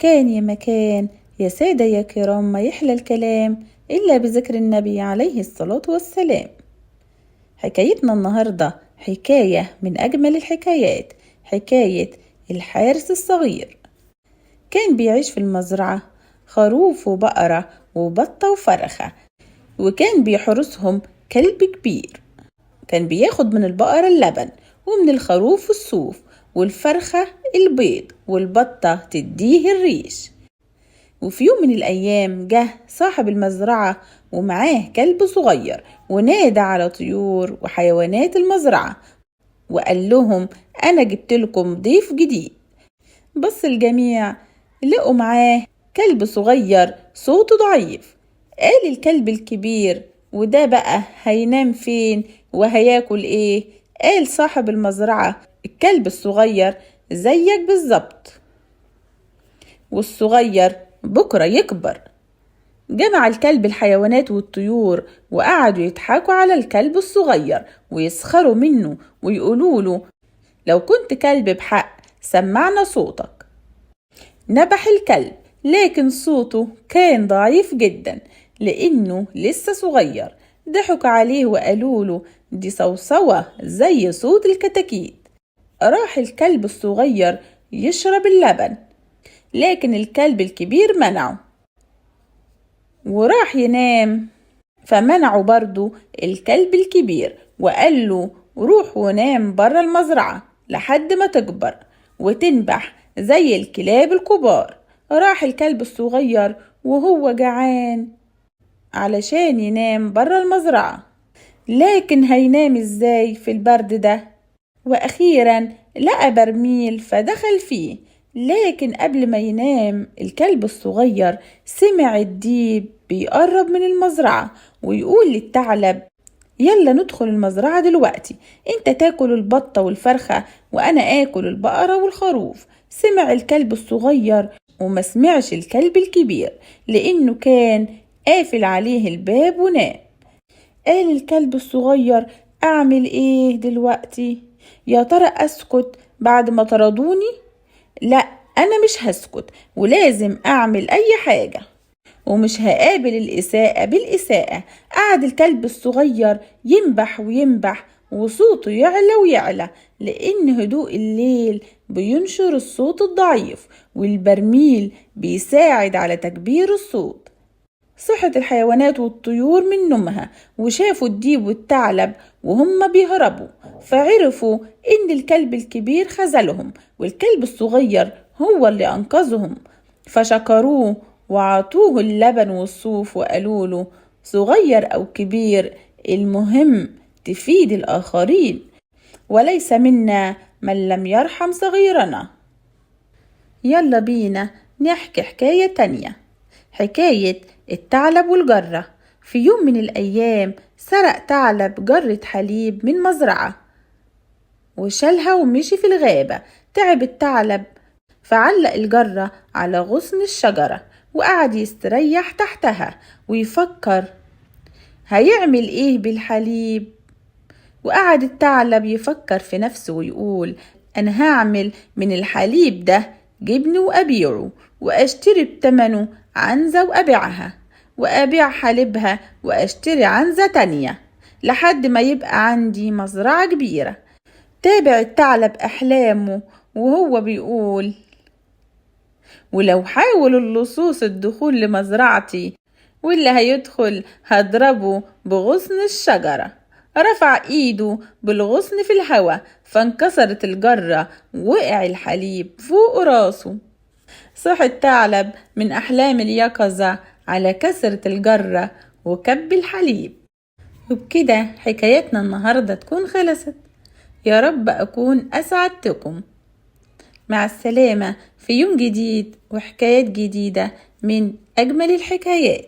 كان يا مكان يا سادة يا كرام، ما يحلى الكلام إلا بذكر النبي عليه الصلاة والسلام. حكايتنا النهاردة حكاية من أجمل الحكايات، حكاية الحارس الصغير. كان بيعيش في المزرعة خروف وبقرة وبطة وفرخة، وكان بيحرسهم كلب كبير. كان بياخد من البقرة اللبن، ومن الخروف الصوف، والفرخة البيض، والبطة تديه الريش. وفي يوم من الأيام جه صاحب المزرعة ومعاه كلب صغير، ونادى على طيور وحيوانات المزرعة وقال لهم: أنا جبت لكم ضيف جديد. بص الجميع لقوا معاه كلب صغير صوته ضعيف. قال الكلب الكبير: وده بقى هينام فين وهياكل ايه؟ قال صاحب المزرعة: الكلب الصغير زيك بالظبط، والصغير بكرة يكبر. جمع الكلب الحيوانات والطيور وقعدوا يضحكوا على الكلب الصغير ويسخروا منه ويقولوا له: لو كنت كلب بحق سمعنا صوتك. نبح الكلب، لكن صوته كان ضعيف جدا لأنه لسه صغير. ضحكوا عليه وقالوا له: دي صوصوة زي صوت الكتاكيت. راح الكلب الصغير يشرب اللبن، لكن الكلب الكبير منعه، وراح ينام فمنعه برضو الكلب الكبير وقال له: روح ونام برا المزرعة لحد ما تكبر وتنبح زي الكلاب الكبار. راح الكلب الصغير وهو جعان علشان ينام برا المزرعة، لكن هينام ازاي في البرد ده؟ وأخيرا لقى برميل فدخل فيه، لكن قبل ما ينام الكلب الصغير سمع الديب بيقرب من المزرعة ويقول للثعلب: يلا ندخل المزرعة دلوقتي، انت تاكل البطة والفرخة وانا اكل البقرة والخروف. سمع الكلب الصغير وما سمعش الكلب الكبير لانه كان قافل عليه الباب ونام. قال الكلب الصغير: اعمل ايه دلوقتي؟ يا ترى اسكت بعد ما طردوني؟ لا، انا مش هسكت ولازم اعمل اي حاجة ومش هقابل الإساءة بالإساءة. قعد الكلب الصغير ينبح وينبح وصوته يعلى ويعلى، لأن هدوء الليل بينشر الصوت الضعيف والبرميل بيساعد على تكبير الصوت. صحت الحيوانات والطيور من نومها وشافوا الديب والثعلب وهم بيهربوا، فعرفوا إن الكلب الكبير خذلهم والكلب الصغير هو اللي أنقذهم، فشكروه وعطوه اللبن والصوف وقالوا له: صغير أو كبير المهم تفيد الآخرين، وليس منا من لم يرحم صغيرنا. يلا بينا نحكي حكاية تانية، حكاية الثعلب والجرة. في يوم من الأيام سرق ثعلب جرة حليب من مزرعة وشالها ومشي في الغابة. تعب الثعلب فعلق الجرة على غصن الشجرة وقعد يستريح تحتها ويفكر هيعمل ايه بالحليب. وقعد الثعلب يفكر في نفسه ويقول: انا هعمل من الحليب ده جبن وابيعه، واشتري بتمنه عنزة وابيعها، وابيع حليبها واشتري عنزة تانية، لحد ما يبقى عندي مزرعة كبيرة. تابع الثعلب احلامه وهو بيقول: ولو حاول اللصوص الدخول لمزرعتي واللي هيدخل هضربه بغصن الشجرة. رفع ايده بالغصن في الهوا فانكسرت الجرة ووقع الحليب فوق راسه. صحي الثعلب من أحلام اليقظة على كسرة الجرة وكب الحليب. وبكده حكايتنا النهاردة تكون خلصت. يا رب أكون أسعدتكم. مع السلامة في يوم جديد وحكايات جديدة من أجمل الحكايات.